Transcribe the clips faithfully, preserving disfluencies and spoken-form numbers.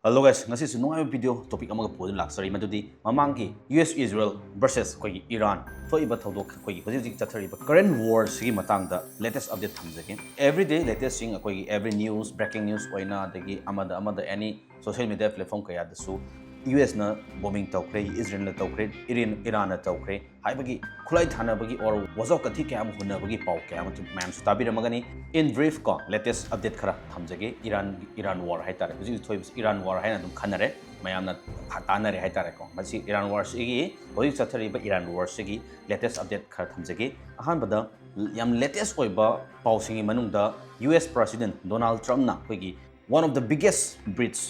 Hello guys, ꯉꯁꯤꯁꯨ ꯅꯨꯡꯉꯥꯏꯕ video topic ꯑꯃꯒ ꯄꯨꯗꯨꯅ ꯂꯥꯛꯆꯔꯤ꯫ ꯃꯗꯨꯗꯤ ꯃꯃꯥꯡꯒꯤ U S Israel versus ꯑꯩꯈꯣꯏꯒꯤ Iran ꯊꯣꯛꯏꯕ ꯊꯧꯗꯣꯛ, ꯑꯩꯈꯣꯏꯒꯤ ꯍꯧꯖꯤꯛ ꯍꯧꯖꯤꯛ ꯆꯠꯊꯔꯤꯕ current war ꯁꯤꯒꯤ ꯃꯇꯥꯡꯗ latest update ꯊꯝꯖꯒꯦ꯫ Everyday latest ꯁꯤꯡ, ꯑꯩꯈꯣꯏꯒꯤ every news, breaking news ꯑꯣꯏꯅ, ꯑꯗꯒꯤ ꯑꯃꯗ ꯑꯃꯗ any social media platform ꯀꯌꯥꯗꯁꯨ U S ꯅ bombing ꯇꯧꯈ꯭ꯔꯦ, Israel ꯅ ꯇꯧꯈ꯭ꯔꯦ, Iran, Iran ꯅ ꯇꯧꯈ꯭ꯔꯦ ꯍꯥꯏꯕꯒꯤ ꯈꯨꯠꯂꯥꯏ ꯊꯥꯅꯕꯒꯤ or ꯋꯥꯖꯥꯎ ꯀꯟꯊꯤ ꯀꯌꯥ ꯑꯃ ꯍꯨꯟꯅꯕꯒꯤ ꯄꯥꯎ ꯀꯌꯥ ꯑꯃꯁꯨ ꯃꯌꯥꯝꯁꯨ ꯇꯥꯕꯤꯔꯝꯃꯒꯅꯤ꯫ In brief ꯀꯣ, latest update ꯈꯔ ꯊꯝꯖꯒꯦ꯫ Iran, Iran war ꯍꯥꯏꯇꯥꯔꯦ, ꯍꯧꯖꯤꯛ ꯍꯧꯖꯤꯛ ꯊꯣꯛꯏꯕꯁꯤ Iran war ꯍꯥꯏꯅ ꯑꯗꯨꯝ ꯈꯟꯅꯔꯦ, ꯃꯌꯥꯝꯅ ꯇꯥꯟꯅꯔꯦ ꯍꯥꯏꯇꯥꯔꯦꯀꯣ꯫ ꯃꯁꯤ Iran war ꯁꯤꯒꯤ, ꯍꯧꯖꯤꯛ ꯆꯠꯊꯔꯤꯕ Iran war ꯁꯤꯒꯤ latest update ꯈꯔ ꯊꯝꯖꯒꯦ꯫ ꯑꯍꯥꯟꯕꯗ ꯌꯥꯝ latest ꯑꯣꯏꯕ ꯄꯥꯎꯁꯤꯡꯒꯤ ꯃꯅꯨꯡꯗ U S President Donald Trump ꯅ ꯑꯩꯈꯣꯏꯒꯤ one of the biggest bridge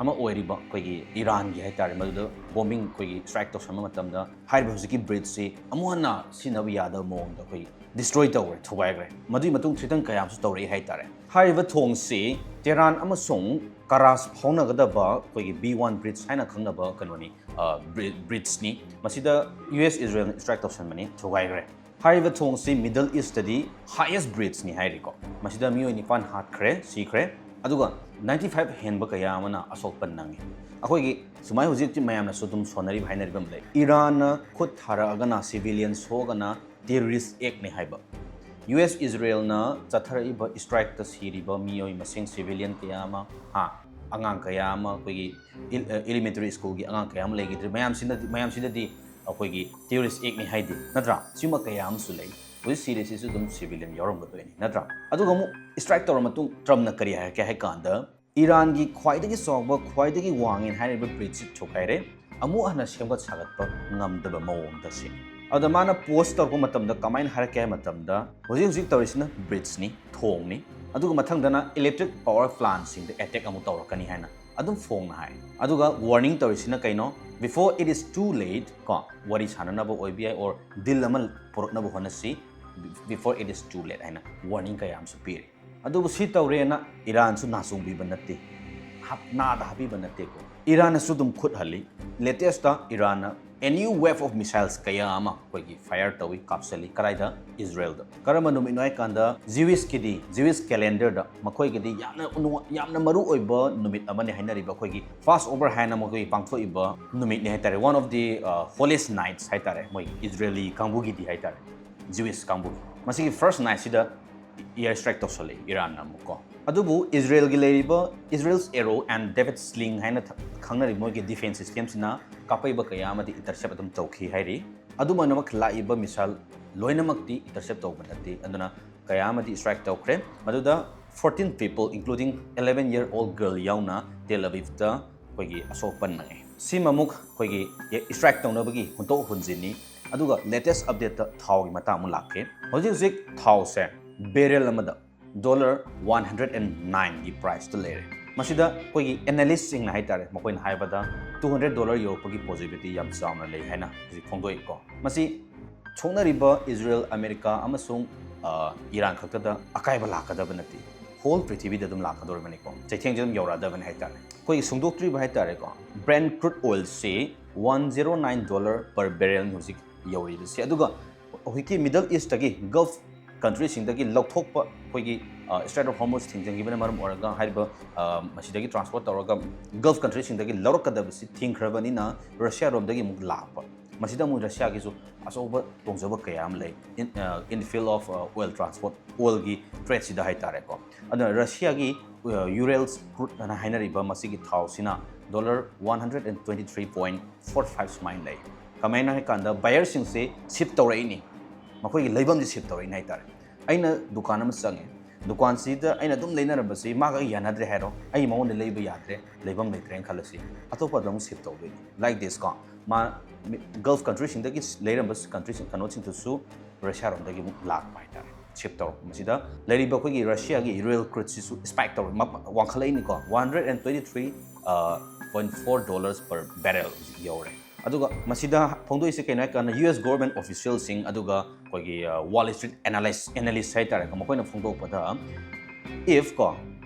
ꯑꯃ ꯑꯣꯏꯔꯤꯕ ꯑꯩꯈꯣꯏꯒꯤ Iran ꯒꯤ ꯍꯥꯏꯇꯥꯔꯦ, ꯃꯗꯨꯗ bombing, ꯑꯩꯈꯣꯏꯒꯤ strike ꯇꯧꯁꯟꯕ ꯃꯇꯝꯗ ꯍꯥꯏꯔꯤꯕ ꯍꯧꯖꯤꯛꯀꯤ bridge ꯁꯤ ꯑꯃꯨꯛ ꯍꯟꯅ ꯁꯤꯖꯤꯟꯅꯕ ꯌꯥꯗꯕ ꯃꯑꯣꯡꯗ ꯑꯩꯈꯣꯏꯒꯤ destroy ꯇꯧꯈ꯭ꯔꯦ, ꯊꯨꯒꯥꯏꯈ꯭ꯔꯦ꯫ ꯃꯗꯨꯒꯤ ꯃꯇꯨꯡ threaten ꯀꯌꯥ ꯑꯃꯁꯨ ꯇꯧꯔꯛꯏ ꯍꯥꯏꯇꯥꯔꯦ꯫ ꯍꯥꯏꯔꯤꯕ ꯊꯣꯡꯁꯤ Tehran ꯑꯃꯁꯨꯡ Karaj ꯐꯥꯎꯅꯒꯗꯕ ꯑꯩꯈꯣꯏꯒꯤ B one bridge ꯍꯥꯏꯅ ꯈꯪꯅꯕ ꯀꯩꯅꯣꯅꯤ, bridge ꯅꯤ꯫ ꯃꯁꯤꯗ U S Israel ꯅ strike ꯇꯧꯁꯟꯕꯅꯤ, ꯊꯨꯒꯥꯏꯈ꯭ꯔꯦ꯫ ꯍꯥꯏꯔꯤꯕ ꯊꯣꯡꯁꯤ Middle East ꯇꯗꯤ highest bridge ꯅꯤ ꯍꯥꯏꯔꯤꯀꯣ꯫ ꯃꯁꯤꯗ ꯃꯤꯑꯣꯏ ꯅꯤꯄꯥꯟ ꯍꯥꯠꯈ꯭ꯔꯦ, ꯁꯤꯈ꯭ꯔꯦ, ꯑꯗꯨꯒ ninety five ꯍꯦꯟꯕ ꯀꯌꯥ ꯑꯃꯅ ꯑꯁꯣꯛꯄ ꯅꯪꯉꯤ꯫ ꯑꯩꯈꯣꯏꯒꯤ ꯁꯨꯃꯥꯏꯅ ꯍꯧꯖꯤꯛ ꯍꯧꯖꯤꯛ ꯃꯌꯥꯝꯅꯁꯨ ꯑꯗꯨꯝ ꯁꯣꯟꯅꯔꯤꯕ ꯍꯥꯏꯅꯔꯤꯕ ꯑꯃ ꯂꯩ, Iran ꯅ ꯈꯨꯠ ꯊꯥꯔꯛꯑꯒꯅ, civilian ꯁꯣꯛꯑꯒꯅ terrorist act ꯅꯤ ꯍꯥꯏꯕ꯫ U S Israel ꯅ ꯆꯠꯊꯔꯛꯏꯕ strike ꯇ ꯁꯤꯔꯤꯕ ꯃꯤꯑꯣꯏ ꯃꯁꯤꯡ, civilian ꯀꯌꯥ ꯑꯃ, ꯍꯥ, ꯑꯉꯥꯡ ꯀꯌꯥ ꯑꯃ, ꯑꯩꯈꯣꯏꯒꯤ elementary school ꯒꯤ ꯑꯉꯥꯡ ꯀꯌꯥ ꯑꯃ ꯂꯩꯈꯤꯗ꯭ꯔꯦ꯫ ꯃꯌꯥꯝꯁꯤꯅꯗꯤ, ꯃꯌꯥꯝꯁꯤꯗꯗꯤ ꯑꯩꯈꯣꯏꯒꯤ terrorist act ꯅꯤ ꯍꯥꯏꯗꯦ, ꯅꯠꯇ꯭ꯔꯥ? ꯁꯤꯒꯨꯝꯕ ꯀꯌꯥ ꯑꯃꯁꯨ ꯂꯩ꯫ ꯍꯧꯖꯤꯛ ꯁꯤꯔꯤꯁꯤꯁꯨ ꯑꯗꯨꯝ civilian ꯌꯥꯎꯔꯝꯒꯗꯣꯏꯅꯤ, ꯅꯠꯇ꯭ꯔꯥ? ꯑꯗꯨꯒ ꯑꯃꯨꯛ strike ꯇꯧꯔ ꯃꯇꯨꯡ Trump ꯅ ꯀꯔꯤ ꯍꯥꯏꯔꯛꯀꯦ ꯍꯥꯏ ꯀꯥꯟꯗ, Iran ꯒꯤ ꯈ꯭ꯋꯥꯏꯗꯒꯤ ꯆꯥꯎꯕ, ꯈ꯭ꯋꯥꯏꯗꯒꯤ ꯋꯥꯡꯉꯦꯅ ꯍꯥꯏꯔꯤꯕ bridge ꯁꯤ ꯊꯨꯒꯥꯏꯔꯦ, ꯑꯃꯨꯛ ꯍꯟꯅ ꯁꯦꯝꯒꯠ ꯁꯥꯒꯠꯄ ꯉꯝꯗꯕ ꯃꯑꯣꯡꯗ ꯁꯤꯅꯤ꯫ ꯑꯗ ꯃꯥꯅ post ꯇꯧꯔꯛꯄ ꯃꯇꯝꯗ ꯀꯃꯥꯏꯅ ꯍꯥꯏꯔꯛꯀꯦ ꯍꯥꯏꯕ ꯃꯇꯝꯗ, ꯍꯧꯖꯤꯛ ꯍꯧꯖꯤꯛ ꯇꯧꯔꯤꯁꯤꯅ bridge ꯅꯤ, ꯊꯣꯡꯅꯤ, ꯑꯗꯨꯒ ꯃꯊꯪꯗꯅ electric power plant ꯁꯤꯡꯗ attack ꯑꯃꯨꯛ ꯇꯧꯔꯛꯀꯅꯤ ꯍꯥꯏꯅ ꯑꯗꯨꯝ ꯐꯣꯡꯅ ꯍꯥꯏ꯫ ꯑꯗꯨꯒ warning ꯇꯧꯔꯤꯁꯤꯅ ꯀꯩꯅꯣ? Before it is too late ꯀꯣ, ꯋꯥꯔꯤ ꯁꯥꯟꯅꯅꯕ ꯑꯣꯏꯕ ꯌꯥꯏ, or deal ꯑꯃ ꯄꯨꯔꯛꯅꯕ ꯍꯣꯠꯅꯁꯤ, before it is too late ꯍꯥꯏꯅ warning ꯀꯌꯥ ꯑꯃꯁꯨ ꯄꯤꯔꯤ꯫ ꯑꯗꯨꯕꯨ ꯁꯤ ꯇꯧꯔꯦꯅ Iran ꯁꯨ ꯅꯥ ꯆꯣꯡꯕꯤꯕ ꯅꯠꯇꯦ, ꯍꯥꯞ-, ꯅꯥꯗ ꯍꯥꯞꯄꯤꯕ ꯅꯠꯇꯦꯀꯣ꯫ Iran ꯅꯁꯨ ꯑꯗꯨꯝ ꯈꯨꯠ ꯍꯜꯂꯤ꯫ Latest ꯇ Iran ꯅ a new wave of missiles ꯀꯌꯥ ꯑꯃ ꯑꯩꯈꯣꯏꯒꯤ fire ꯇꯧꯏ, ꯀꯥꯞꯁꯤꯜꯂꯤ꯫ ꯀꯗꯥꯏꯗ? ꯏꯖꯔꯦꯜꯗ꯫ ꯀꯔꯝꯕ ꯅꯨꯃꯤꯠꯅꯣ ꯍꯥꯏꯀꯥꯟꯗ, Jewish ꯀꯤꯗꯤ, Jewish calendarꯗ ꯃꯈꯣꯏꯒꯤꯗꯤ ꯌꯥꯝꯅ ꯅꯨꯡꯉ-, ꯌꯥꯝꯅ ꯃꯔꯨ ꯑꯣꯏꯕ ꯅꯨꯃꯤꯠ ꯑꯃꯅꯤ ꯍꯥꯏꯅꯔꯤꯕ ꯑꯩꯈꯣꯏꯒꯤ Passover ꯍꯥꯏꯅ ꯃꯈꯣꯏ ꯄꯥꯡꯊꯣꯛꯏꯕ ꯅꯨꯃꯤꯠꯅꯤ ꯍꯥꯏꯇꯥꯔꯦ, one of the uh, holiest nights ꯍꯥꯏꯇꯥꯔꯦ, ꯃꯣꯏ ꯏꯖꯔꯦꯂꯤ ꯀꯥꯡꯕꯨꯒꯤꯗꯤ ꯍꯥꯏꯇꯥꯔꯦ, Jewish ꯀꯥꯡꯕꯨꯒꯤ꯫ ꯃꯁꯤꯒꯤ first nightꯁꯤꯗ air strike ꯇꯧꯁꯜꯂꯛꯏ ꯏꯔꯥꯟꯅ ꯑꯃꯨꯛ ꯀꯣ꯫ ꯑꯗꯨꯕꯨ ꯏꯖꯔꯦꯜꯒꯤ ꯂꯩꯔꯤꯕ Israel's Arrow and David Sling ꯍꯥꯏꯅ ꯊ-, ꯈꯪꯅꯔꯤꯕ ꯃꯣꯏꯒꯤ defense systemꯁꯤꯅ ꯀꯥꯞꯄꯛꯏꯕ ꯀꯌꯥ ꯑꯃꯗꯤ intercept ꯑꯗꯨꯝ ꯇꯧꯈꯤ ꯍꯥꯏꯔꯤ꯫ ꯑꯗꯨꯃꯛꯅꯃꯛ ꯂꯥꯛꯏꯕ missile ꯂꯣꯏꯅꯃꯛꯇꯤ intercept ꯇꯧꯕ ꯅꯠꯇꯦ, ꯑꯗꯨꯅ ꯀꯌꯥ ꯑꯃꯗꯤ strike ꯇꯧꯈ꯭ꯔꯦ꯫ ꯃꯗꯨꯗ fourteen people, including eleven year old girl ꯌꯥꯎꯅ, ꯇꯦꯜ ꯑꯕꯤꯕꯇ ꯑꯩꯈꯣꯏꯒꯤ ꯑꯁꯣꯛ ꯑꯄꯟ ꯅꯪꯉꯤ꯫ ꯁꯤꯃ ꯑꯃꯨꯛ ꯑꯩꯈꯣꯏꯒꯤ strike ꯇꯧꯅꯕꯒꯤ ꯍꯨꯟꯗꯣꯛ ꯍꯨꯟꯖꯤꯟꯅꯤ꯫ ꯑꯗꯨꯒ latest updateꯇ ꯊꯥꯎꯒꯤ ꯃꯇꯥꯡ ꯑꯃꯨꯛ ꯂꯥꯛꯀꯦ꯫ ꯍꯧꯖꯤꯛ ꯍꯧꯖꯤꯛ ꯊꯥꯎꯁꯦ barrel ꯑꯃꯗ dollar one hundred and nineꯒꯤ priceꯇ ꯂꯩꯔꯦ꯫ ꯃꯁꯤꯗ ꯑꯩꯈꯣꯏꯒꯤ analystꯁꯤꯡꯅ ꯍꯥꯏꯇꯥꯔꯦ, ꯃꯈꯣꯏꯅ ꯍꯥꯏꯕꯗ two hundred dollar ꯌꯧꯔꯛꯄꯒꯤ possibility ꯌꯥꯝ ꯆꯥꯎꯅ ꯂꯩ ꯍꯥꯏꯅ ꯍꯧꯖꯤꯛ ꯐꯣꯡꯗꯣꯛꯏꯀꯣ꯫ ꯃꯁꯤ ꯁꯣꯛꯅꯔꯤꯕ ꯏꯖꯔꯦꯜ, ꯑꯃꯦꯔꯤꯀꯥ ꯑꯃꯁꯨꯡ, ꯑ, ꯏꯔꯥꯟ ꯈꯛꯇꯗ ꯑꯀꯥꯏꯕ ꯂꯥꯛꯀꯗꯕ ꯅꯠꯇꯦ, whole ꯄ꯭ꯔꯤꯊꯤꯕꯤꯗ ꯑꯗꯨꯝ ꯂꯥꯛꯀꯗꯧꯔꯤꯕꯅꯤꯀꯣ, ꯆꯩꯊꯦꯡꯁꯦ ꯑꯗꯨꯝ ꯌꯧꯔꯛꯑꯗꯕꯅꯤ ꯍꯥꯏꯇꯥꯔꯦ꯫ ꯑꯩꯈꯣꯏꯒꯤ ꯁꯨꯡꯗꯣꯛꯇ꯭ꯔꯤꯕ ꯍꯥꯏꯇꯥꯔꯦꯀꯣ, Brent crude oilꯁꯤ one zero nine dollar per barrelꯅꯤ ꯍꯧꯖꯤꯛ ꯌꯧꯔꯤꯕꯁꯤ꯫ ꯑꯗꯨꯒ ꯍꯧꯖꯤꯛꯀꯤ Middle Eastꯇꯒꯤ, Gulf countryꯁꯤꯡꯗꯒꯤ ꯂꯧꯊꯣꯛꯄ, ꯑꯩꯈꯣꯏꯒꯤ, ꯑ, Strait of Hormuz ꯊꯤꯡꯖꯤꯟꯈꯤꯕꯅ ꯃꯔꯝ ꯑꯣꯏꯔꯒ ꯍꯥꯏꯔꯤꯕ, ꯑ, ꯃꯁꯤꯗꯒꯤ transport ꯇꯧꯔꯒ Gulf countryꯁꯤꯡꯗꯒꯤ ꯂꯧꯔꯛꯀꯗꯕꯁꯤ ꯊꯤꯡꯈ꯭ꯔꯕꯅꯤꯅ, ꯔꯁꯤꯌꯥꯔꯣꯝꯗꯒꯤ ꯑꯃꯨꯛ ꯂꯥꯛꯄ꯫ ꯃꯁꯤꯗ ꯑꯃꯨꯛ ꯔꯁꯤꯌꯥꯒꯤꯁꯨ ꯑꯆꯧꯕ ꯇꯣꯡꯖꯕ ꯀꯌꯥ ꯑꯃ ꯂꯩ, in, ꯑ, in the field of, ꯑ, oil transport, oilꯒꯤ tradeꯁꯤꯗ ꯍꯥꯏꯇꯥꯔꯦꯀꯣ꯫ ꯑꯗꯨꯅ ꯔꯁꯤꯌꯥꯒꯤ, ꯑ, Urals crude ꯑꯅ ꯍꯥꯏꯅꯔꯤꯕ ꯃꯁꯤꯒꯤ ꯊꯥꯎꯁꯤꯅ dollar one hundred and twenty three point four five ꯁꯨꯃꯥꯏꯅ ꯂꯩ꯫ ꯀꯃꯥꯏꯅ ꯍꯥꯏꯀꯥꯟꯗ, buyerꯁꯤꯡꯁꯦ shift ꯇꯧꯔꯛꯏꯅꯤ, ꯃꯈꯣꯏꯒꯤ ꯂꯩꯐꯝꯁꯦ shift ꯇꯧꯔꯛꯏꯅꯤ ꯍꯥꯏꯇꯥꯔꯦ꯫ ꯑꯩꯅ ꯗꯨꯀꯥꯟ ꯑꯃ ꯆꯪꯉꯦ, ꯗꯨꯀꯥꯟꯁꯤꯗ ꯑꯩꯅ ꯑꯗꯨꯝ ꯂꯩꯅꯔꯝꯕꯁꯤ ꯃꯥꯒ ꯑꯩ ꯌꯥꯅꯗ꯭ꯔꯦ ꯍꯥꯏꯔꯣ, ꯑꯩ ꯃꯉꯣꯟꯗ ꯂꯩꯕ ꯌꯥꯗ꯭ꯔꯦ, ꯂꯩꯐꯝ ꯂꯩꯇ꯭ꯔꯦꯅ ꯈꯜꯂꯁꯤ, ꯑꯇꯣꯞꯄꯗ ꯑꯃꯨꯛ shift ꯇꯧꯗꯣꯏꯅꯤ, like this ꯀꯣ꯫ ꯃꯥ Gulf countryꯁꯤꯡꯗꯒꯤ ꯂꯩꯔꯝꯕ countryꯁꯤꯡ, ꯀꯩꯅꯣꯁꯤꯡꯗꯨꯁꯨ ꯔꯁꯤꯌꯥꯔꯣꯝꯗꯒꯤ ꯑꯃꯨꯛ ꯂꯥꯛꯄ ꯍꯥꯏꯇꯥꯔꯦ, shift ꯇꯧꯔꯛꯄ꯫ ꯃꯁꯤꯗ ꯂꯩꯔꯤꯕ ꯑꯩꯈꯣꯏꯒꯤ ꯔꯁꯤꯌꯥꯒꯤ Urals crudeꯁꯤꯁꯨ spike ꯇꯧꯔ-, ꯃ-, ꯋꯥꯡꯈꯠꯂꯛꯏꯅꯤꯀꯣ, one hundred and twenty three point four dollars per barrel ꯌꯧꯔꯦ꯫ ꯑꯗꯨꯒ ꯃꯁꯤꯗ ꯐꯣꯡꯗꯣꯛꯏꯁꯦ ꯀꯩꯅꯣ ꯍꯥꯏꯀꯥꯟꯗ, U S government officialꯁꯤꯡ, ꯑꯗꯨꯒ ꯑꯩꯈꯣꯏꯒꯤ, ꯑ, Wall Street analyst, analyst ꯍꯥꯏꯇꯥꯔꯦꯀꯣ, ꯃꯈꯣꯏꯅ ꯐꯣꯡꯗꯣꯛꯄꯗ, if ꯀꯣ,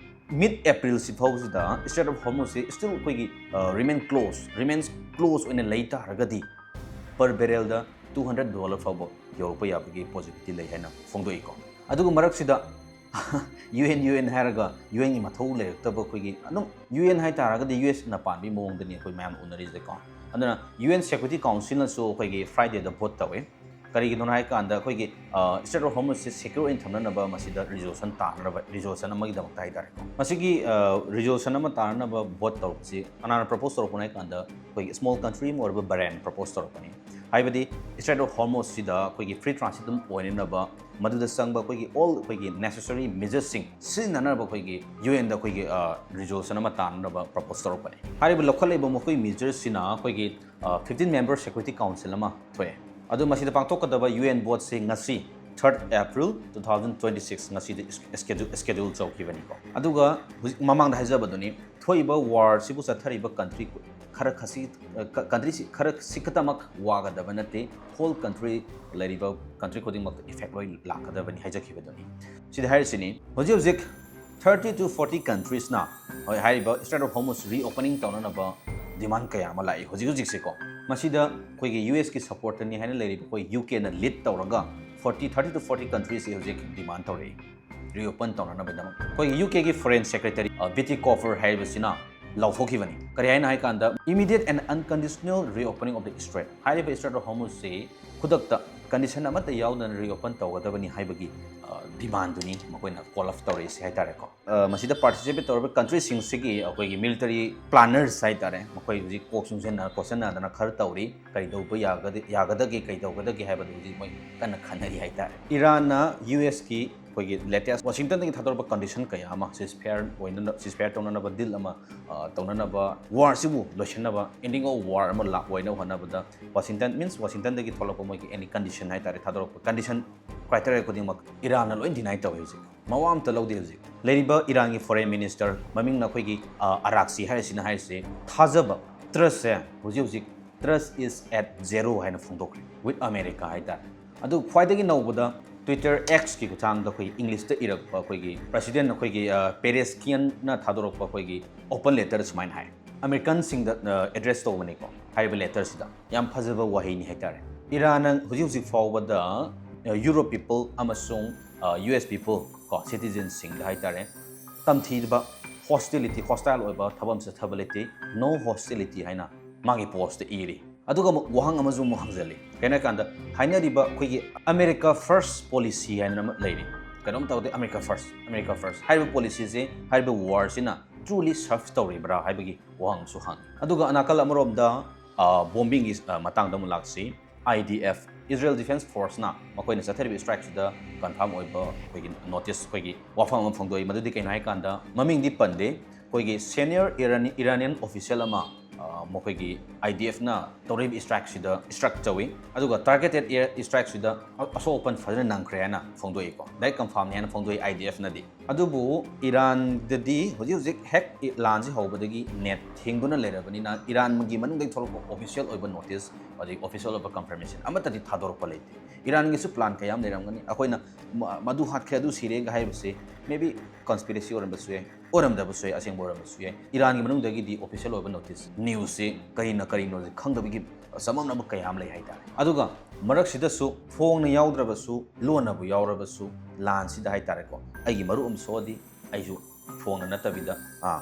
mid April ꯁꯤ ꯐꯥꯎꯕꯁꯤꯗ Strait of Hormuzꯁꯤ still ꯑꯩꯈꯣꯏꯒꯤ, ꯑ, remain close, remains close ꯑꯣꯏꯅ ꯂꯩ ꯇꯥꯔꯒꯗꯤ, per barrelꯗ two hundred dollar ꯐꯥꯎꯕ ꯌꯧꯔꯛꯄ ꯌꯥꯕꯒꯤ possibility ꯂꯩ ꯍꯥꯏꯅ ꯐꯣꯡꯗꯣꯛꯏꯀꯣ꯫ ꯑꯗꯨꯒ ꯃꯔꯛꯁꯤꯗ UN UN ꯍꯥꯏꯔꯒ UNꯒꯤ ꯃꯊꯧ ꯂꯩꯔꯛꯇꯕ ꯑꯩꯈꯣꯏꯒꯤ ꯑꯗꯨꯝ UN ꯍꯥꯏꯇꯥꯔꯒꯗꯤ USꯅ ꯄꯥꯟꯕꯒꯤ ꯃꯑꯣꯡꯗꯅꯤ ꯑꯩꯈꯣꯏ ꯃꯌꯥꯝ ꯎꯅꯔꯤꯁꯦꯀꯣ꯫ ꯑꯗꯨꯅ UN Security Councilꯅꯁꯨ ꯑꯩꯈꯣꯏꯒꯤ Fridayꯗ vote ꯇꯧꯋꯤ꯫ ꯀꯔꯤꯒꯤꯅꯣ ꯍꯥꯏ ꯀꯥꯟꯗ ꯑꯩꯈꯣꯏꯒꯤ Strait of Hormuzꯁꯦ secure ꯑꯣꯏꯅ ꯊꯝꯅꯅꯕ ꯃꯁꯤꯗ resolution ꯇꯥꯅꯅꯕ resolution ꯑꯃꯒꯤꯗꯃꯛꯇ ꯍꯥꯏꯇꯥꯔꯦꯀꯣ꯫ ꯃꯁꯤꯒꯤ resolution ꯑꯃ ꯇꯥꯅꯅꯕ vote ꯇꯧꯔꯛꯄꯁꯤ ꯀꯅꯥꯅ propose ꯇꯧꯔꯛꯄꯅꯣ ꯍꯥꯏ ꯀꯥꯟꯗ ꯑꯩꯈꯣꯏꯒꯤ small country ꯑꯃ ꯑꯣꯏꯔꯤꯕ Bahrain propose ꯇꯧꯔꯛꯄꯅꯤ꯫ ꯍꯥꯏꯕꯗꯤ Strait of Hormuzꯁꯤꯗ ꯑꯩꯈꯣꯏꯒꯤ free transit ꯑꯗꯨꯝ ꯑꯣꯏꯅꯅꯕ ꯃꯗꯨꯗ ꯆꯪꯕ ꯑꯩꯈꯣꯏꯒꯤ all ꯑꯩꯈꯣꯏꯒꯤ necessary measuresꯁꯤꯡ ꯁꯤꯖꯤꯟꯅꯅꯕ ꯑꯩꯈꯣꯏꯒꯤ UNꯗ ꯑꯩꯈꯣꯏꯒꯤ resolution ꯑꯃ ꯇꯥꯅꯅꯕ propose ꯇꯧꯔꯛꯄꯅꯤ꯫ ꯍꯥꯏꯔꯤꯕ ꯂꯧꯈꯠꯂꯛꯏꯕ ꯃꯈꯣꯏ measuresꯁꯤꯅ ꯑꯩꯈꯣꯏꯒꯤ fifteen member Security Council ꯑꯃ ꯊꯣꯛꯑꯦ꯫ ꯑꯗꯨ ꯃꯁꯤꯗ ꯄꯥꯡꯊꯣꯛꯀꯗꯕ UN voteꯁꯤ ꯉꯁꯤ third April two thousand twenty six ꯉꯁꯤꯗ schedule schedule ꯇꯧꯈꯤꯕꯅꯤꯀꯣ꯫ ꯑꯗꯨꯒ ꯍꯧꯖꯤꯛ ꯃꯃꯥꯡꯗ ꯍꯥꯏꯖꯕꯗꯨꯅꯤ, ꯊꯣꯛꯏꯕ warꯁꯤꯕꯨ ꯆꯠꯊꯔꯤꯕ country ꯈꯔ ꯈꯁꯤ countryꯁꯤ ꯈꯔ ꯁꯤ ꯈꯛꯇꯃꯛ ꯋꯥꯒꯗꯕ ꯅꯠꯇꯦ, whole country ꯂꯩꯔꯤꯕ country ꯈꯨꯗꯤꯡꯃꯛꯇ effect ꯂꯣꯏ ꯂꯥꯛꯀꯗꯕꯅꯤ ꯍꯥꯏꯖꯈꯤꯕꯗꯨꯅꯤ꯫ ꯁꯤꯗ ꯍꯥꯏꯔꯤꯁꯤꯅꯤ, ꯍꯧꯖꯤꯛ ꯍꯧꯖꯤꯛ thirty to forty countriesꯅ ꯍꯣꯏ ꯍꯥꯏꯔꯤꯕ Strait of Hormuz reopening ꯇꯧꯅꯅꯕ demand ꯀꯌꯥ ꯑꯃ ꯂꯥꯛꯏ ꯍꯧꯖꯤꯛ ꯍꯧꯖꯤꯛꯁꯦꯀꯣ꯫ ꯃꯁꯤꯗ ꯑꯩꯈꯣꯏꯒꯤ USꯀꯤ supportꯇꯅꯤ ꯍꯥꯏꯅ ꯂꯩꯔꯤꯕ ꯑꯩꯈꯣꯏ UKꯅ lead ꯇꯧꯔꯒ forty thirty to forty countriesꯁꯤ ꯍꯧꯖꯤꯛ demand ꯇꯧꯔꯛꯏ reopen ꯇꯧꯅꯅꯕꯒꯤꯗꯃꯛ꯫ ꯑꯩꯈꯣꯏꯒꯤ UKꯒꯤ Foreign Secretary Betty Cooper ꯍꯥꯏꯔꯤꯕꯁꯤꯅ ꯂꯥꯎꯊꯣꯛꯈꯤꯕꯅꯤ꯫ ꯀꯔꯤ ꯍꯥꯏꯅ ꯍꯥꯏ ꯀꯥꯟꯗ, immediate and unconditional reopening of the strait, ꯍꯥꯏꯔꯤꯕ Strait of Hormuzꯁꯤ ꯈꯨꯗꯛꯇ condition ꯑꯃꯠꯇ ꯌꯥꯎꯗꯅ reopen ꯇꯧꯒꯗꯕꯅꯤ ꯍꯥꯏꯕꯒꯤ demandꯗꯨꯅꯤ ꯃꯈꯣꯏꯅ call up ꯇꯧꯔꯛꯏꯁꯦ ꯍꯥꯏꯇꯥꯔꯦꯀꯣ꯫ ꯃꯁꯤꯗ participate ꯇꯧꯔꯤꯕ countryꯁꯤꯡꯁꯤꯒꯤ ꯑꯩꯈꯣꯏꯒꯤ military planners ꯍꯥꯏꯇꯥꯔꯦ, ꯃꯈꯣꯏ ꯍꯧꯖꯤꯛ ꯀꯣꯛ ꯆꯨꯡꯁꯤꯟꯅ ꯈꯣꯠꯆꯟꯅꯗꯅ ꯈꯔ ꯇꯧꯔꯤ꯫ ꯀꯔꯤ ꯇꯧꯕ ꯌꯥꯒꯗ ꯌꯥꯒꯗꯒꯦ, ꯀꯔꯤ ꯇꯧꯒꯗꯒꯦ ꯍꯥꯏꯕꯗꯨ ꯍꯧꯖꯤꯛ ꯃꯣꯏ ꯀꯟꯅ ꯈꯟꯅꯔꯤ ꯍꯥꯏꯇꯥꯔꯦ꯫ ꯏꯔꯥꯟꯅ USꯀꯤ ꯑꯩꯈꯣꯏꯒꯤ latest Washingtonꯗꯒꯤ ꯊꯥꯗꯣꯔꯛꯄ condition ꯀꯌꯥ ꯑꯃ ceasefire ꯑꯣꯏꯅꯅ ceasefire ꯇꯧꯅꯅꯕ deal ꯑꯃ ꯇꯧꯅꯅꯕ, warꯁꯤꯕꯨ ꯂꯣꯏꯁꯤꯟꯅꯕ, ending of war ꯑꯃ ꯂꯥꯛꯄ ꯑꯣꯏꯅ ꯍꯣꯠꯅꯕꯗ Washington means Washingtonꯗꯒꯤ ꯊꯣꯛꯂꯛꯄ ꯃꯣꯏꯒꯤ any condition ꯍꯥꯏꯇꯥꯔꯦ, ꯊꯥꯗꯣꯔꯛꯄ condition criteria ꯈꯨꯗꯤꯡꯃꯛ ꯏꯔꯥꯟꯅ ꯂꯣꯏ deny ꯇꯧꯋꯤ ꯍꯧꯖꯤꯛ꯫ ꯃꯋꯥ ꯑꯝꯇ ꯂꯧꯗꯦ ꯍꯧꯖꯤꯛ꯫ ꯂꯩꯔꯤꯕ ꯏꯔꯥꯟꯒꯤ Foreign Minister, ꯃꯃꯤꯡꯅ ꯑꯩꯈꯣꯏꯒꯤ ꯑꯔꯥꯛꯁꯤ ꯍꯥꯏꯔꯤꯁꯤꯅ ꯍꯥꯏꯔꯤꯁꯦ, ꯊꯥꯖꯕ, trustꯁꯦ ꯍꯧꯖꯤꯛ ꯍꯧꯖꯤꯛ trust is at zero ꯍꯥꯏꯅ ꯐꯣꯡꯗꯣꯛꯈ꯭ꯔꯦ with America ꯍꯥꯏꯇꯥꯔꯦ꯫ ꯑꯗꯨ ꯈ꯭ꯋꯥꯏꯗꯒꯤ ꯅꯧꯕꯗ Twitter Xꯀꯤ ꯈꯨꯠꯊꯥꯡꯗ ꯑꯩꯈꯣꯏ Englishꯇ ꯏꯔꯛꯄ ꯑꯩꯈꯣꯏꯒꯤ President ꯑꯩꯈꯣꯏꯒꯤ Pezeshkianꯅ ꯊꯥꯗꯣꯔꯛꯄ ꯑꯩꯈꯣꯏꯒꯤ open letter ꯁꯨꯃꯥꯏꯅ ꯍꯥꯏ꯫ Americanꯁꯤꯡꯗ address ꯇꯧꯕꯅꯤꯀꯣ꯫ ꯍꯥꯏꯔꯤꯕ ꯂꯦꯇꯔꯁꯤꯗ꯫ ꯌꯥꯝ ꯐꯖꯕ ꯋꯥꯍꯩꯅꯤ ꯍꯥꯏꯇꯥꯔꯦ꯫ ꯏꯔꯥꯟꯅ ꯍꯧꯖꯤꯛ ꯍꯧꯖꯤꯛ ꯐꯥꯎꯕꯗ ꯌꯨꯔꯣꯞ ꯄꯤꯄꯜ ꯑꯃꯁꯨꯡ ꯌꯨ ꯑꯦꯁ ꯄꯤꯄꯜ ꯀꯣ ꯁꯤꯇꯤꯖꯟꯁꯤꯡꯗ ꯍꯥꯏꯇꯥꯔꯦ ꯇꯝꯊꯤꯕ ꯍꯣꯁꯇꯤꯂꯤꯇꯤ ꯍꯣꯁꯇꯥꯏꯜ ꯑꯣꯏꯕ ꯊꯕꯛ ꯑꯃ ꯆꯠꯊꯕ ꯂꯩꯇꯦ꯫ ꯅꯣ ꯍꯣꯁꯇꯤꯂꯤꯇꯤ ꯍꯥꯏꯅ ꯃꯥꯒꯤ ꯄꯣꯁꯇ ꯏꯔꯤ꯫ ꯑꯗꯨꯒ ꯑꯃꯨꯛ ꯋꯥꯍꯪ ꯑꯃꯁꯨ ꯑꯃꯨꯛ ꯍꯪꯖꯜꯂꯤ꯫ ꯀꯩꯅꯣ ꯍꯥꯏꯀꯥꯟꯗ ꯍꯥꯏꯅꯔꯤꯕ ꯑꯩꯈꯣꯏꯒꯤ ꯑꯃꯦꯔꯤꯀꯥ ꯐꯥꯔꯁ ꯄꯣꯂꯤꯁꯤ ꯍꯥꯏꯅ ꯑꯃ ꯂꯩꯔꯤ꯫ ꯀꯩꯅꯣꯝ ꯇꯧꯗꯦ, ꯑꯃꯦꯔꯤꯀꯥ ꯐꯥꯔꯁ, ꯑꯃꯦꯔꯤꯀꯥ ꯐꯥꯔꯁ ꯍꯥꯏꯔꯤꯕ ꯄꯣꯂꯤꯁꯤꯁꯦ ꯍꯥꯏꯔꯤꯕ ꯋꯥꯔꯁꯤꯅ ꯇ꯭ꯔꯨꯂꯤ ꯁꯔꯐ ꯇꯧꯔꯤꯕ꯭ꯔꯥ ꯍꯥꯏꯕꯒꯤ ꯋꯥꯍꯪꯁꯨ ꯍꯪꯉꯤ꯫ ꯑꯗꯨꯒ ꯑꯅꯥꯀꯜ ꯑꯃꯔꯣꯝꯗ ꯕꯣꯝꯕꯤꯡꯒꯤ ꯃꯇꯥꯡꯗ ꯑꯃꯨꯛ ꯂꯥꯛꯁꯤ꯫ I D F, Israel defence ꯐꯣꯔꯁꯅ ꯃꯈꯣꯏꯅ ꯆꯠꯊꯔꯤꯕ ꯏꯁꯇ꯭ꯔꯥꯏꯛꯁꯤꯗ ꯀꯟꯐꯥꯔꯝ ꯑꯣꯏꯕ ꯑꯩꯈꯣꯏꯒꯤ ꯅꯣꯇꯤꯁ, ꯑꯩꯈꯣꯏꯒꯤ ꯋꯥꯐꯝ ꯑꯃ ꯐꯣꯡꯗꯣꯛꯏ꯫ ꯃꯗꯨꯗꯤ ꯀꯩꯅꯣ ꯍꯥꯏꯀꯥꯟꯗ ꯃꯃꯤꯡꯗꯤ ꯄꯟꯗꯦ, ꯑꯩꯈꯣꯏꯒꯤ ꯁꯦꯅꯤꯌꯔ ꯏꯔꯥꯅꯤ ꯏꯔꯥꯅꯤꯌꯟ ꯑꯣꯐꯤꯁꯤꯌꯦꯜ ꯑꯃ ꯃꯈꯣꯏꯒꯤ ꯑꯥꯏ ꯗꯤ ꯑꯦꯐꯅ ꯇꯧꯔꯤꯕ ꯏꯁꯇ꯭ꯔꯥꯏꯛꯁꯤꯗ ꯏꯁꯇ꯭ꯔꯛ ꯇꯧꯏ꯫ ꯑꯗꯨꯒ ꯇꯥꯔꯒꯦꯇꯦꯠ ꯏꯁꯇ꯭ꯔꯥꯏꯛꯁꯤꯗ ꯑꯁꯣꯛ ꯑꯄꯟ ꯐꯖꯅ ꯅꯪꯈ꯭ꯔꯦ ꯍꯥꯏꯅ ꯐꯣꯡꯗꯣꯛꯏꯀꯣ꯫ ꯗꯥꯏꯔꯦꯛ ꯀꯟꯐꯥꯔꯝꯅꯤ ꯍꯥꯏꯅ ꯐꯣꯡꯗꯣꯛꯏ ꯑꯥꯏ ꯗꯤ ꯑꯦꯐꯅꯗꯤ꯫ ꯑꯗꯨꯕꯨ ꯏꯔꯥꯟꯗꯗꯤ ꯍꯧꯖꯤꯛ ꯍꯧꯖꯤꯛ ꯍꯦꯛ ꯂꯥꯟꯁꯤ ꯍꯧꯕꯗꯒꯤ ꯅꯦꯠ ꯊꯤꯡꯗꯨꯅ ꯂꯩꯔꯕꯅꯤꯅ ꯏꯔꯥꯟꯒꯤ ꯃꯅꯨꯡꯗꯒꯤ ꯊꯣꯛꯂꯛꯄ ꯑꯣꯐꯤꯁꯤꯌꯦꯜ ꯑꯣꯏꯕ ꯅꯣꯇꯤꯁ ꯑꯗꯒꯤ ꯑꯣꯐꯤꯁꯤꯌꯦꯜ ꯑꯣꯏꯕ ꯀꯟꯐꯔꯃꯦꯁꯟ ꯑꯃꯠꯇꯗꯤ ꯊꯥꯗꯣꯔꯛꯄ ꯂꯩꯇꯦ꯫ ꯏꯔꯥꯟꯒꯤꯁꯨ ꯄ꯭ꯂꯥꯟ ꯀꯌꯥ ꯑꯃ ꯂꯩꯔꯝꯒꯅꯤ꯫ ꯑꯩꯈꯣꯏꯅ ꯃꯗꯨ ꯍꯥꯠꯈ꯭ꯔꯦ, ꯑꯗꯨ ꯁꯤꯔꯦꯒ ꯍꯥꯏꯕꯁꯤ maybe conspiracy ꯑꯣꯏꯔꯝꯕꯁꯨ ꯌꯥꯏ, ꯑꯣꯏꯔꯝꯗꯕꯁꯨ ꯌꯥꯏ, ꯑꯁꯦꯡꯕ ꯑꯣꯏꯔꯝꯕꯁꯨ ꯌꯥꯏ꯫ ꯏꯔꯥꯟꯒꯤ ꯃꯅꯨꯡꯗꯒꯤꯗꯤ ꯑꯣꯐꯤꯁꯤꯌꯦꯜ ꯑꯣꯏꯕ ꯅꯣꯇꯤꯁ, ꯅ꯭ꯌꯨꯁꯁꯤ ꯀꯔꯤꯅ ꯀꯔꯤꯅꯣꯁꯤ ꯈꯪꯗꯕꯒꯤ ꯆꯃꯝꯅꯕ ꯀꯌꯥ ꯑꯃ ꯂꯩ ꯍꯥꯏꯇꯥꯔꯦ꯫ ꯑꯗꯨꯒ ꯃꯔꯛꯁꯤꯗꯁꯨ ꯐꯣꯡꯅ ꯌꯥꯎꯗ꯭ꯔꯕꯁꯨ, ꯂꯣꯟꯅꯕꯨ ꯌꯥꯎꯔꯕꯁꯨ, ꯂꯥꯟꯁꯤꯗ ꯍꯥꯏꯇꯥꯔꯦꯀꯣ, ꯑꯩꯒꯤ ꯃꯔꯨꯞ ꯑꯃ ꯁꯣꯛꯑꯗꯤ ꯑꯩꯁꯨ ꯐꯣꯡꯅ ꯅꯠꯇꯕꯤꯗ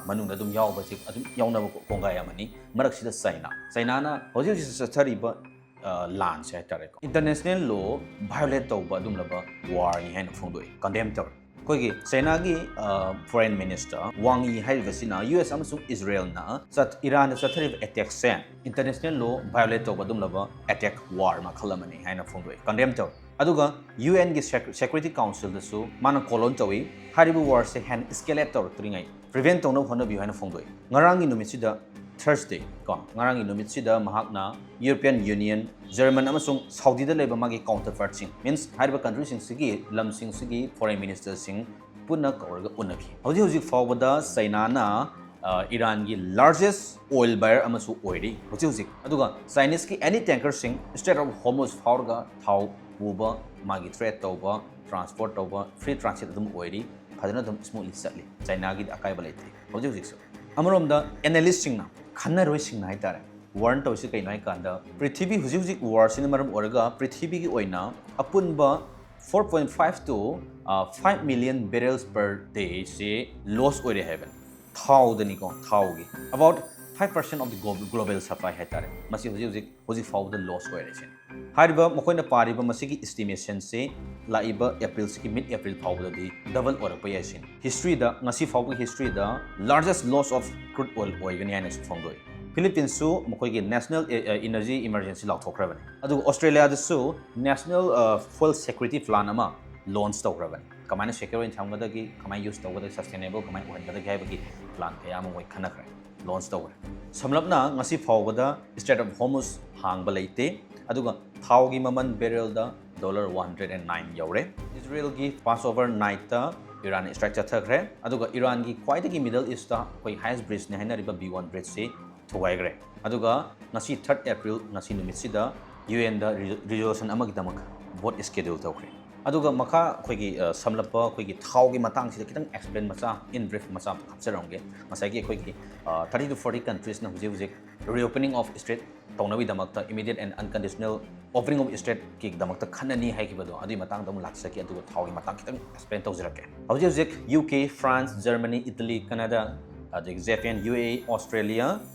ꯃꯅꯨꯡꯗ ꯑꯗꯨꯝ ꯌꯥꯎꯕꯁꯤ ꯑꯗꯨꯝ ꯌꯥꯎꯅꯕ ꯀꯣꯡꯒꯥꯏ ꯑꯃꯅꯤ꯫ ꯃꯔꯛꯁꯤꯗ ꯆꯩꯅꯥ, ꯆꯩꯅꯥꯅ ꯍꯧꯖꯤꯛ ꯍꯧꯖꯤꯛ ꯆꯠꯊꯔꯤꯕ ꯂꯥꯟꯁꯦ ꯍꯥꯏꯇꯥꯔꯦꯀꯣ, ꯏꯟꯇꯔꯅꯦꯁꯅꯦꯜ ꯂꯣ ꯚꯥꯏꯑꯣꯂꯦꯠ ꯇꯧꯕ ꯑꯗꯨꯒꯨꯝꯂꯕ ꯋꯥꯔꯅꯤ ꯍꯥꯏꯅ ꯐꯣꯡꯗꯣꯛꯏ, ꯀꯟꯗꯦꯝ ꯇꯧꯔꯤ꯫ ꯑꯩꯈꯣꯏꯒꯤ ꯆꯩꯅꯥꯒꯤ ꯐꯣꯔꯦꯟ ꯃꯤꯅꯤꯁꯇꯔ ꯋꯥꯡ ꯌꯤ ꯍꯥꯏꯔꯤꯕꯁꯤꯅ ꯌꯨ ꯑꯦꯁ ꯑꯃꯁꯨꯡ ꯏꯖꯔꯦꯜꯅ ꯆꯠ ꯏꯔꯥꯟꯗ ꯆꯠꯊꯔꯤꯕ ꯑꯦꯇꯦꯛꯁꯦ ꯏꯟꯇꯔꯅꯦꯁꯅꯦꯜ ꯂꯣ ꯚꯥꯏꯑꯣꯂꯦꯠ ꯇꯧꯕ ꯑꯗꯨꯒꯨꯝꯂꯕ ꯑꯦꯇꯦꯛ ꯋꯥꯔ ꯃꯈꯜ ꯑꯃꯅꯤ ꯍꯥꯏꯅ ꯐꯣꯡꯗꯣꯛꯏ, ꯀꯟꯗꯦꯝ ꯇꯧꯏ꯫ ꯑꯗꯨꯒ ꯌꯨ ꯑꯦꯟꯒꯤ ꯁꯦꯀ꯭ꯌꯨꯔꯤꯇꯤ ꯀꯥꯎꯟꯁꯤꯜꯗꯁꯨ ꯃꯥꯅ ꯀꯣꯂꯣꯟ ꯇꯧꯏ, ꯍꯥꯏꯔꯤꯕ ꯋꯥꯔꯁꯦ ꯍꯦꯟꯅ ꯏꯁꯀꯦꯂꯦꯠ ꯇꯧꯔꯛꯇ꯭ꯔꯤꯉꯩ ꯄ꯭ꯔꯤꯚꯦꯟ ꯇꯧꯅꯕ ꯍꯣꯠꯅꯕꯤꯌꯨ ꯍꯥꯏꯅ ꯐꯣꯡꯗꯣꯛꯏ꯫ ꯉꯔꯥꯡꯒꯤ ꯅꯨꯃꯤꯠꯁꯤꯗ, ꯊꯔꯁꯗꯦ ꯀꯣ, ꯉꯔꯥꯡꯒꯤ ꯅꯨꯃꯤꯠꯁꯤꯗ ꯃꯍꯥꯛꯅ ꯌꯨꯔꯣꯄꯤꯌꯟ ꯌꯨꯅꯤꯌꯟ, ꯖꯔꯃꯟ ꯑꯃꯁꯨꯡ ꯁꯥꯎꯗꯤꯗ ꯂꯩꯕ ꯃꯥꯒꯤ ꯀꯥꯎꯟꯇꯔꯄꯥꯔꯠꯁꯤꯡ, ꯃꯤꯟꯁ ꯍꯥꯏꯔꯤꯕ ꯀꯟꯇ꯭ꯔꯤꯁꯤꯡꯁꯤꯒꯤ ꯂꯝꯁꯤꯡꯁꯤꯒꯤ ꯐꯣꯔꯦꯟ ꯃꯤꯅꯤꯁꯇꯔꯁꯤꯡ ꯄꯨꯟꯅ ꯀꯧꯔꯒ ꯎꯅꯈꯤ꯫ ꯍꯧꯖꯤꯛ ꯍꯧꯖꯤꯛ ꯐꯥꯎꯕꯗ ꯆꯩꯅꯥꯅ ꯏꯔꯥꯟꯒꯤ ꯂꯥꯔꯖꯦꯁ ꯑꯣꯏꯜ ꯕꯥꯌꯔ ꯑꯃꯁꯨ ꯑꯣꯏꯔꯤ ꯍꯧꯖꯤꯛ ꯍꯧꯖꯤꯛ꯫ ꯑꯗꯨꯒ ꯆꯥꯏꯅꯤꯁꯀꯤ ꯑꯦꯅꯤ ꯇꯦꯡꯀꯔꯁꯤꯡ ꯁ꯭ꯇ꯭ꯔꯦꯠ ꯑꯣꯐ ꯍꯣꯔꯃꯨꯖ ꯐꯥꯎꯔꯒ ꯊꯥꯎ ꯄꯨꯕ ꯃꯥꯒꯤ ꯇ꯭ꯔꯦꯠ ꯇꯧꯕ, ꯇ꯭ꯔꯥꯟꯁꯄꯣꯔꯠ ꯇꯧꯕ, ꯐ꯭ꯔꯤ ꯇ꯭ꯔꯥꯟꯁꯤꯠ ꯑꯗꯨꯝ ꯑꯣꯏꯔꯤ, ꯐꯖꯅ ꯑꯗꯨꯝ ꯁ꯭ꯃꯨꯠꯂꯤ ꯆꯠꯂꯤ꯫ ꯆꯩꯅꯥꯒꯤꯗꯤ ꯑꯀꯥꯏꯕ ꯂꯩꯇꯦ ꯍꯧꯖꯤꯛ ꯍꯧꯖꯤꯛꯁꯨ꯫ ꯑꯃꯔꯣꯝꯗ ꯑꯦꯅꯥꯂꯤꯁꯁꯤꯡꯅ, ꯈꯟꯅꯔꯣꯏꯁꯤꯡꯅ ꯍꯥꯏꯇꯥꯔꯦ, ꯋꯥꯔꯟ ꯇꯧꯔꯤꯁꯤ ꯀꯩꯅꯣ ꯍꯥꯏ ꯀꯥꯟꯗ, ꯄ꯭ꯔꯤꯊꯤꯕꯤ ꯍꯧꯖꯤꯛ ꯍꯧꯖꯤꯛ ꯋꯥꯔꯁꯤꯅ ꯃꯔꯝ ꯑꯣꯏꯔꯒ ꯄ꯭ꯔꯤꯊꯤꯕꯤꯒꯤ ꯑꯣꯏꯅ ꯑꯄꯨꯟꯕ four point five to five million barrels per day ꯁꯤ ꯂꯣꯁ ꯑꯣꯏꯔꯦ ꯍꯥꯏꯕꯅꯤ꯫ ꯊꯥꯎꯗꯅꯤꯀꯣ, ꯊꯥꯎꯒꯤ about five percent of the global supply ꯍꯥꯏꯇꯥꯔꯦ, ꯃꯁꯤ ꯍꯧꯖꯤꯛ ꯍꯧꯖꯤꯛ ꯍꯧꯖꯤꯛ ꯐꯥꯎꯕꯗ ꯂꯣꯁ ꯑꯣꯏꯔꯦ ꯁꯤꯅꯤ꯫ ꯍꯥꯏꯔꯤꯕ ꯃꯈꯣꯏꯅ ꯄꯥꯔꯤꯕ ꯃꯁꯤꯒꯤ ꯏꯁꯇꯤꯃꯦꯁꯟꯁꯤ ꯂꯥꯛꯏꯕ ꯑꯦꯄ꯭ꯔꯤꯜꯁꯤꯒꯤ ꯃꯤꯗ ꯑꯦꯄ꯭ꯔꯤꯜ ꯐꯥꯎꯕꯗꯗꯤ ꯗꯕꯜ ꯑꯣꯏꯔꯛꯄ ꯌꯥꯏ ꯁꯤꯅꯤ꯫ ꯍꯤꯁꯇ꯭ꯔꯤꯗ, ꯉꯁꯤ ꯐꯥꯎꯕꯒꯤ ꯍꯤꯁꯇ꯭ꯔꯤꯗ largest loss of crude oil ꯑꯣꯏꯒꯅꯤ ꯍꯥꯏꯅꯁꯨ ꯐꯣꯡꯗꯣꯛꯏ꯫ ꯐꯤꯂꯤꯄꯤꯟꯁꯁꯨ ꯃꯈꯣꯏꯒꯤ ꯅꯦꯁꯅꯦꯜ ꯏꯅꯔꯖꯤ ꯏꯃꯔꯖꯦꯟꯁꯤ ꯂꯥꯎꯊꯣꯛꯈ꯭ꯔꯕꯅꯤ꯫ ꯑꯗꯨꯒ ꯑꯣꯁꯇ꯭ꯔꯦꯂꯤꯌꯥꯗꯁꯨ ꯅꯦꯁꯅꯦꯜ ꯐ꯭ꯌꯨꯑꯦꯜ ꯁꯦꯀ꯭ꯌꯨꯔꯤꯇꯤ ꯄ꯭ꯂꯥꯟ ꯑꯃ ꯂꯣꯟꯆ ꯇꯧꯈ꯭ꯔꯕꯅꯤ꯫ ꯀꯃꯥꯏꯅ ꯁꯦꯀ꯭ꯌꯨꯔ ꯑꯣꯏꯅ ꯊꯝꯒꯗꯒꯦ, ꯀꯃꯥꯏꯅ ꯌꯨꯁ ꯇꯧꯒꯗꯒꯦ, ꯁꯁꯇꯦꯅꯦꯕꯜ ꯀꯃꯥꯏꯅ ꯑꯣꯏꯍꯟꯒꯗꯒꯦ ꯍꯥꯏꯕꯒꯤ ꯄ꯭ꯂꯥꯟ ꯀꯌꯥ ꯑꯃ ꯃꯣꯏ ꯈꯟꯅꯈ꯭ꯔꯦ, ꯂꯣꯟꯆ ꯇꯧꯈ꯭ꯔꯦ꯫ ꯁꯝꯂꯞꯅ ꯉꯁꯤ ꯐꯥꯎꯕꯗ Strait of Hormuz ꯍꯥꯡꯕ ꯂꯩꯇꯦ, ꯑꯗꯨꯒ ꯊꯥꯎꯒꯤ ꯃꯃꯜ ꯕꯦꯔꯦꯜꯗ dollar one hundred and nine ꯌꯧꯔꯦ꯫ ꯏꯖꯔꯦꯜꯒꯤ ꯄꯥꯁ ꯑꯣꯚꯔ ꯅꯥꯏꯠꯇ ꯏꯔꯥꯟ ꯏꯁꯇ꯭ꯔꯥꯏꯛ ꯆꯠꯊꯈ꯭ꯔꯦ, ꯑꯗꯨꯒ ꯏꯔꯥꯟꯒꯤ ꯈ꯭ꯋꯥꯏꯗꯒꯤ ꯃꯤꯗꯜ ꯏꯁꯇ ꯑꯩꯈꯣꯏ ꯍꯥꯏꯌꯦꯁ ꯕ꯭ꯔꯤꯖꯅꯤ ꯍꯥꯏꯅꯔꯤꯕ ꯕꯤ ꯋꯥꯟ ꯕ꯭ꯔꯤꯖꯁꯤ ꯊꯨꯒꯥꯏꯈ꯭ꯔꯦ꯫ ꯑꯗꯨꯒ ꯉꯁꯤ ꯊꯥꯔꯠ ꯑꯦꯄ꯭ꯔꯤꯜ, ꯉꯁꯤ ꯅꯨꯃꯤꯠꯁꯤꯗ ꯌꯨ ꯑꯦꯟꯗ ꯔꯤꯖꯣꯂꯨꯁꯟ ꯑꯃꯒꯤꯗꯃꯛ ꯚꯣꯠ ꯁ꯭ꯀꯦꯗ꯭ꯌꯨꯜ ꯇꯧꯈ꯭ꯔꯦ꯫ ꯑꯗꯨꯒ ꯃꯈꯥ ꯑꯩꯈꯣꯏꯒꯤ, ꯑ, ꯁꯝꯂꯞꯄ ꯑꯩꯈꯣꯏꯒꯤ ꯊꯥꯎꯒꯤ ꯃꯇꯥꯡꯁꯤꯗ ꯈꯤꯇꯪ ꯑꯦꯛꯁꯄ꯭ꯂꯦꯟ ꯃꯆꯥ, ꯏꯟ ꯕ꯭ꯔꯤꯐ ꯃꯆꯥ ꯑꯃ ꯍꯥꯞꯆꯔꯝꯒꯦ꯫ ꯉꯁꯥꯏꯒꯤ ꯑꯩꯈꯣꯏꯒꯤ, ꯑ, thirty to forty countries ꯅ ꯍꯧꯖꯤꯛ ꯍꯧꯖꯤꯛ reopening of strait ꯇꯧꯅꯕꯒꯤꯗꯃꯛꯇ, immediate and unconditional opening of strait ꯀꯤꯗꯃꯛꯇ ꯈꯟꯅꯅꯤ ꯍꯥꯏꯈꯤꯕꯗꯣ, ꯑꯗꯨꯒꯤ ꯃꯇꯥꯡꯗ ꯑꯃꯨꯛ ꯂꯥꯛꯆꯒꯦ, ꯑꯗꯨꯒ ꯊꯥꯎꯒꯤ ꯃꯇꯥꯡ ꯈꯤꯇꯪ ꯑꯦꯛꯁꯄ꯭ꯂꯦꯟ ꯇꯧꯖꯔꯛꯀꯦ꯫ ꯍꯧꯖꯤꯛ ꯍꯧꯖꯤꯛ U K, France, Germany, Italy, Canada, ꯑꯗꯒꯤ Japan, U A E, Australia,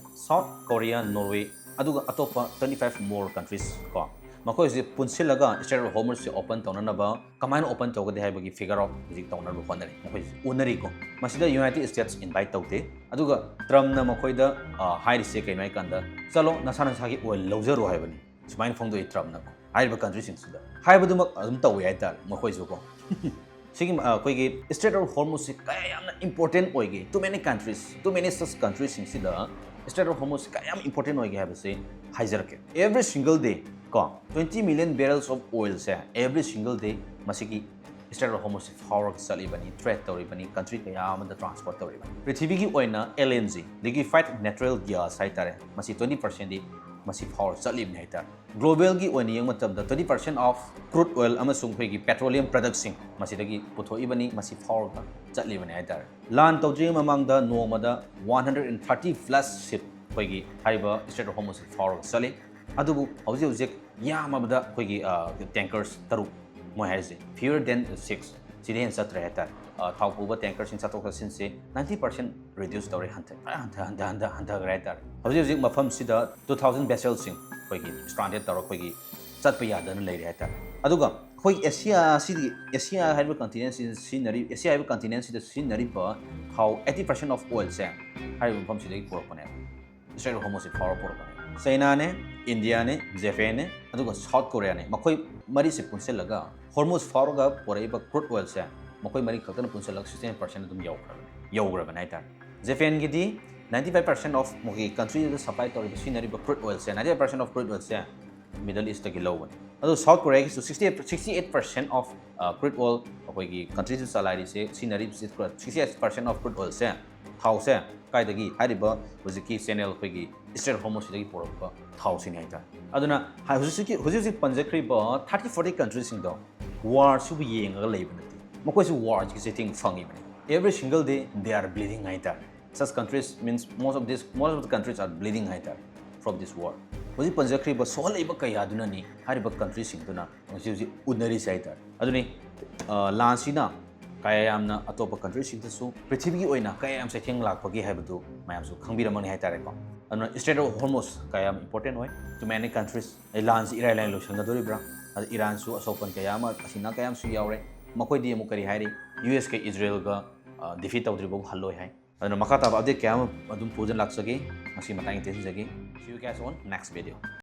south Korea, Norway, ꯑꯗꯨꯒ ꯑꯇꯣꯞꯄ twenty five more countries ꯀꯣ, ꯃꯈꯣꯏꯁꯤ ꯄꯨꯟꯁꯤꯜꯂꯒ Strait of Hormuz ꯁꯤ open ꯇꯧꯅꯅꯕ ꯀꯃꯥꯏꯅ open ꯇꯧꯒꯗꯦ ꯍꯥꯏꯕꯒꯤ figure out ꯍꯧꯖꯤꯛ ꯇꯧꯅꯕ ꯍꯣꯠꯅꯔꯤ, ꯃꯈꯣꯏꯁꯤ ꯎꯅꯔꯤꯀꯣ꯫ ꯃꯁꯤꯗ ꯌꯨꯅꯥꯏꯇꯦꯗ ꯁ꯭ꯇꯦꯠꯁ ꯏꯟꯚꯥꯏꯠ ꯇꯧꯗꯦ꯫ ꯑꯗꯨꯒ ꯇ꯭ꯔꯝꯞꯅ ꯃꯈꯣꯏꯗ, ꯑ, ꯍꯥꯏꯔꯤꯁꯦ ꯀꯩꯅꯣ ꯍꯥꯏ ꯀꯥꯟꯗ, "ꯆꯠꯂꯣ, ꯅꯁꯥ ꯅꯁꯥꯒꯤ ꯑꯣꯏꯜ ꯂꯧꯖꯔꯣ" ꯍꯥꯏꯕꯅꯤ꯫ ꯁꯨꯃꯥꯏꯅ ꯐꯣꯡꯗꯣꯛꯏ ꯇ꯭ꯔꯝꯞꯅ ꯍꯥꯏꯔꯤꯕ ꯀꯟꯇ꯭ꯔꯤꯁꯤꯡꯁꯤꯗ꯫ ꯍꯥꯏꯕꯗꯨꯃꯛ ꯑꯗꯨꯝ ꯇꯧꯋꯦ ꯍꯥꯏꯇꯥꯔꯦ ꯃꯈꯣꯏꯁꯨꯀꯣ꯫ ꯁꯤꯒꯤ, ꯑ, ꯑꯩꯈꯣꯏꯒꯤ Strait of Hormuz ꯁꯤ ꯀꯌꯥ ꯌꯥꯝꯅ important ꯑꯣꯏꯒꯦ, too many countries, too many such countries ꯁꯤꯡꯁꯤꯗ Strait of Hormuz ꯁꯤ ꯀꯌꯥ ꯌꯥꯝ important ꯑꯣꯏꯒꯦ ꯍꯥꯏꯕꯁꯤ ꯍꯥꯏꯖꯔꯛꯀꯦ꯫ Every single day ꯀꯣ, twenty million barrels of oil say every single day ꯃꯁꯤꯒꯤ Strait of Hormuz ꯁꯤ ꯐꯥꯎꯔꯒ ꯆꯠꯂꯤꯕꯅꯤ, ꯇ꯭ꯔꯦꯗ ꯇꯧꯔꯤꯕꯅꯤ, ꯀꯟꯇ꯭ꯔꯤ ꯀꯌꯥ ꯑꯃꯗ ꯇ꯭ꯔꯥꯟꯁꯄꯣꯔꯠ ꯇꯧꯔꯤꯕꯅꯤ꯫ ꯄ꯭ꯔꯤꯊꯤꯕꯤꯒꯤ ꯑꯣꯏꯅ L N G, liquefied natural gas ꯍꯥꯏꯇꯥꯔꯦ, ꯃꯁꯤ twenty percent ꯗꯤ ꯃꯁꯤ ꯐꯥꯎꯔꯒ ꯆꯠꯂꯤꯕꯅꯤ ꯍꯥꯏꯇꯥꯔꯦ꯫ ꯒ꯭ꯂꯣꯕꯦꯜꯒꯤ ꯑꯣꯏꯅ ꯌꯦꯡꯕ ꯃꯇꯝꯗ twenty percent of crude oil ꯑꯃꯁꯨꯡ ꯑꯩꯈꯣꯏꯒꯤ petroleum product ꯁꯤꯡ ꯃꯁꯤꯗꯒꯤ ꯄꯨꯊꯣꯛꯏꯕꯅꯤ, ꯃꯁꯤ ꯐꯥꯎꯔꯒ ꯆꯠꯂꯤꯕꯅꯤ ꯍꯥꯏꯇꯥꯔꯦ꯫ ꯂꯥꯟ ꯇꯧꯗ꯭ꯔꯤꯉꯩ ꯃꯃꯥꯡꯗ ꯅꯣꯡꯃꯗ one hundred and thirty plus ship ꯑꯩꯈꯣꯏꯒꯤ ꯍꯥꯏꯔꯤꯕ Strait of Hormuz ꯐꯥꯎꯔꯒ ꯆꯠꯂꯤ꯫ ꯑꯗꯨꯕꯨ ꯍꯧꯖꯤꯛ ꯍꯧꯖꯤꯛ ꯌꯥꯝꯃꯕꯗ ꯑꯩꯈꯣꯏꯒꯤ ꯇꯦꯡꯀꯔꯁ ꯇꯔꯨꯛ, ꯃꯣꯏ ꯍꯥꯏꯔꯤꯁꯦ fewer than six, ꯁꯤꯗꯩ ꯍꯦꯟꯅ ꯆꯠꯇ꯭ꯔꯦ ꯍꯥꯏꯇꯥꯔꯦ꯫ ꯑ, ꯊꯥꯎ ꯄꯨꯕ ꯇꯦꯡꯀꯔꯁꯤꯡ ꯆꯠꯊꯣꯛ ꯆꯠꯁꯤꯟꯁꯦ ninety percent reduce ꯇꯧꯔꯦ, ꯍꯟꯊ-, ꯍꯟꯊ-, ꯍꯟꯊ-, ꯍꯟꯊꯈ꯭ꯔꯦ ꯍꯥꯏꯇꯥꯔꯦ꯫ ꯍꯧꯖꯤꯛ ꯍꯧꯖꯤꯛ ꯃꯐꯝꯁꯤꯗ two thousand vesselsꯁꯤꯡ ꯑꯩꯈꯣꯏꯒꯤ stranded ꯇꯧꯔ ꯑꯩꯈꯣꯏꯒꯤ ꯆꯠꯄ ꯌꯥꯗꯅ ꯂꯩꯔꯦ ꯍꯥꯏꯇꯥꯔꯦ꯫ ꯑꯗꯨꯒ ꯑꯩꯈꯣꯏ ꯑꯦꯁꯤꯌꯥꯁꯤꯗꯤ, ꯑꯦꯁꯤꯌꯥ ꯍꯥꯏꯔꯤꯕ continentꯁꯤꯗ ꯁꯤꯖꯤꯟꯅꯔꯤ, ꯑꯦꯁꯤꯌꯥ ꯍꯥꯏꯔꯤꯕ continentꯁꯤꯗ ꯁꯤꯖꯤꯟꯅꯔꯤꯕ ꯊꯥꯎ eighty percent of oilꯁꯦ ꯍꯥꯏꯔꯤꯕ ꯃꯐꯝꯁꯤꯗꯒꯤ ꯄꯨꯔꯛꯄꯅꯦꯕ, Strait of Hormuzꯁꯤ ꯐꯥꯎꯔ ꯄꯨꯔꯛꯄꯅꯦ꯫ ꯆꯩꯅꯥꯅꯦ, ꯏꯟꯗꯤꯌꯥꯅꯦ, ꯖꯄꯦꯟꯅꯦ, ꯑꯗꯨꯒ ꯁꯥꯎꯠ ꯀꯣꯔꯤꯌꯥꯅꯦ, ꯃꯈꯣꯏ ꯃꯔꯤꯁꯦ ꯄꯨꯟꯁꯤꯜꯂꯒ ꯍꯣꯔꯃꯨꯖ ꯐꯥꯎꯔꯒ ꯄꯨꯔꯛꯏꯕ crude oilꯁꯦ ꯃꯈꯣꯏ ꯃꯔꯤ ꯈꯛꯇꯅ ꯄꯨꯟꯁꯤꯜꯂꯒ sixty nine percent ꯑꯗꯨꯝ ꯌꯧꯈ꯭ꯔꯕꯅꯦ, ꯌꯧꯈ꯭ꯔꯕꯅꯦ ꯍꯥꯏꯇꯥꯔꯦ꯫ ꯖꯄꯦꯟꯒꯤꯗꯤ ninety five percent of ꯃꯈꯣꯏꯒꯤ countryꯗꯨꯗ supply ꯇꯧꯔꯤꯕ, ꯁꯤꯖꯤꯟꯅꯔꯤꯕ crude oilꯁꯦ, ninety five percent of crude oilꯁꯦ Middle Eastꯇꯒꯤ ꯂꯧꯕꯅꯤ꯫ ꯑꯗꯣ south ꯀꯣꯔꯤꯌꯥꯒꯤꯁꯨ sixty, sixty eight percent of crude oil ꯑꯩꯈꯣꯏꯒꯤ countryꯁꯤꯗ ꯆꯂꯥꯏꯔꯤꯁꯦ, ꯁꯤꯖꯤꯟꯅꯔꯤꯕꯁꯦ, sixty eight percent of crude oilꯁꯦ, ꯊꯥꯎꯁꯦ ꯀꯥꯏꯗꯒꯤ? ꯍꯥꯏꯔꯤꯕ ꯍꯧꯖꯤꯛꯀꯤ channel ꯑꯩꯈꯣꯏꯒꯤ Strait of Hormuzꯁꯤꯗꯒꯤ ꯄꯨꯔꯛꯄ ꯊꯥꯎꯁꯤꯅꯤ ꯍꯥꯏꯇꯥꯔꯦ꯫ ꯑꯗꯨꯅ ꯍꯥꯏ-, ꯍꯧꯖꯤꯛ ꯍꯧꯖꯤꯛ, ꯍꯧꯖꯤꯛ ꯍꯧꯖꯤꯛ ꯄꯟꯖꯈ꯭ꯔꯤꯕ thirty forty countryꯁꯤꯡꯗꯣ warꯁꯤꯕꯨ ꯌꯦꯡꯉꯒ ꯂꯩꯕ ꯅꯠꯇꯦ, ꯃꯈꯣꯏꯁꯨ warꯒꯤ ꯆꯩꯊꯦꯡ ꯐꯪꯉꯤꯕꯅꯤ꯫ Every single day they are bleeding ꯍꯥꯏꯇꯥꯔꯦ꯫ Such countries means most of this, most of the countries are bleeding ꯍꯥꯏꯇꯥꯔꯦ from this war꯫ ꯍꯧꯖꯤꯛ ꯄꯟꯖꯈ꯭ꯔꯤꯕ ꯁꯣꯛꯍꯜꯂꯛꯏꯕ ꯀꯌꯥꯗꯨꯅꯅꯤ ꯍꯥꯏꯔꯤꯕ countryꯁꯤꯡꯗꯨꯅ ꯍꯧꯖꯤꯛ ꯍꯧꯖꯤꯛ ꯎꯅꯔꯤꯁꯦ ꯍꯥꯏꯇꯥꯔꯦ꯫ ꯑꯗꯨꯅꯤ, ꯑ, ꯂꯥꯟꯁꯤꯅ ꯀꯌꯥ ꯌꯥꯝꯅ ꯑꯇꯣꯞꯄ countryꯁꯤꯡꯗꯁꯨ ꯄ꯭ꯔꯤꯊꯤꯕꯤꯒꯤ ꯑꯣꯏꯅ ꯀꯌꯥ ꯌꯥꯝ ꯆꯩꯊꯦꯡ ꯂꯥꯛꯄꯒꯦ ꯍꯥꯏꯕꯗꯨ ꯃꯌꯥꯝꯁꯨ ꯈꯪꯕꯤꯔꯝꯃꯅꯤ ꯍꯥꯏꯇꯥꯔꯦꯀꯣ꯫ ꯑꯗꯨꯅ Strait of Hormuz ꯀꯌꯥ ꯌꯥꯝ important ꯑꯣꯏ to many countries꯫ ꯑꯩ ꯂꯥꯟꯁꯤ ꯏꯔꯥꯏ ꯂꯥꯏꯅ ꯂꯣꯏꯁꯤꯟꯒꯗꯣꯔꯤꯕ꯭ꯔꯥ? ꯑꯗ ꯏꯔꯥꯟꯁꯨ ꯑꯁꯣꯛꯄꯟ ꯀꯌꯥ ꯑꯃ, ꯑꯁꯤ ꯑꯅꯥ ꯀꯌꯥ ꯑꯃꯁꯨ ꯌꯥꯎꯔꯦ꯫ ꯃꯈꯣꯏꯗꯤ ꯑꯃꯨꯛ ꯀꯔꯤ ꯍꯥꯏꯔꯤ? USꯀ ꯏꯖꯔꯦꯜꯒ, ꯑ, defeat ꯇꯧꯗ꯭ꯔꯤꯐꯥꯎ ꯍꯜꯂꯣꯏ ꯍꯥꯏ꯫ ꯑꯗꯨꯅ ꯃꯈꯥ ꯇꯥꯕ update ꯀꯌꯥ ꯑꯃ ꯑꯗꯨꯝ ꯄꯨꯗꯨꯅ ꯂꯥꯛꯆꯒꯦ꯫ ꯉꯁꯤ ꯃꯇꯥꯡ ꯇꯦꯟꯖꯒꯦ꯫ See you guys on next video.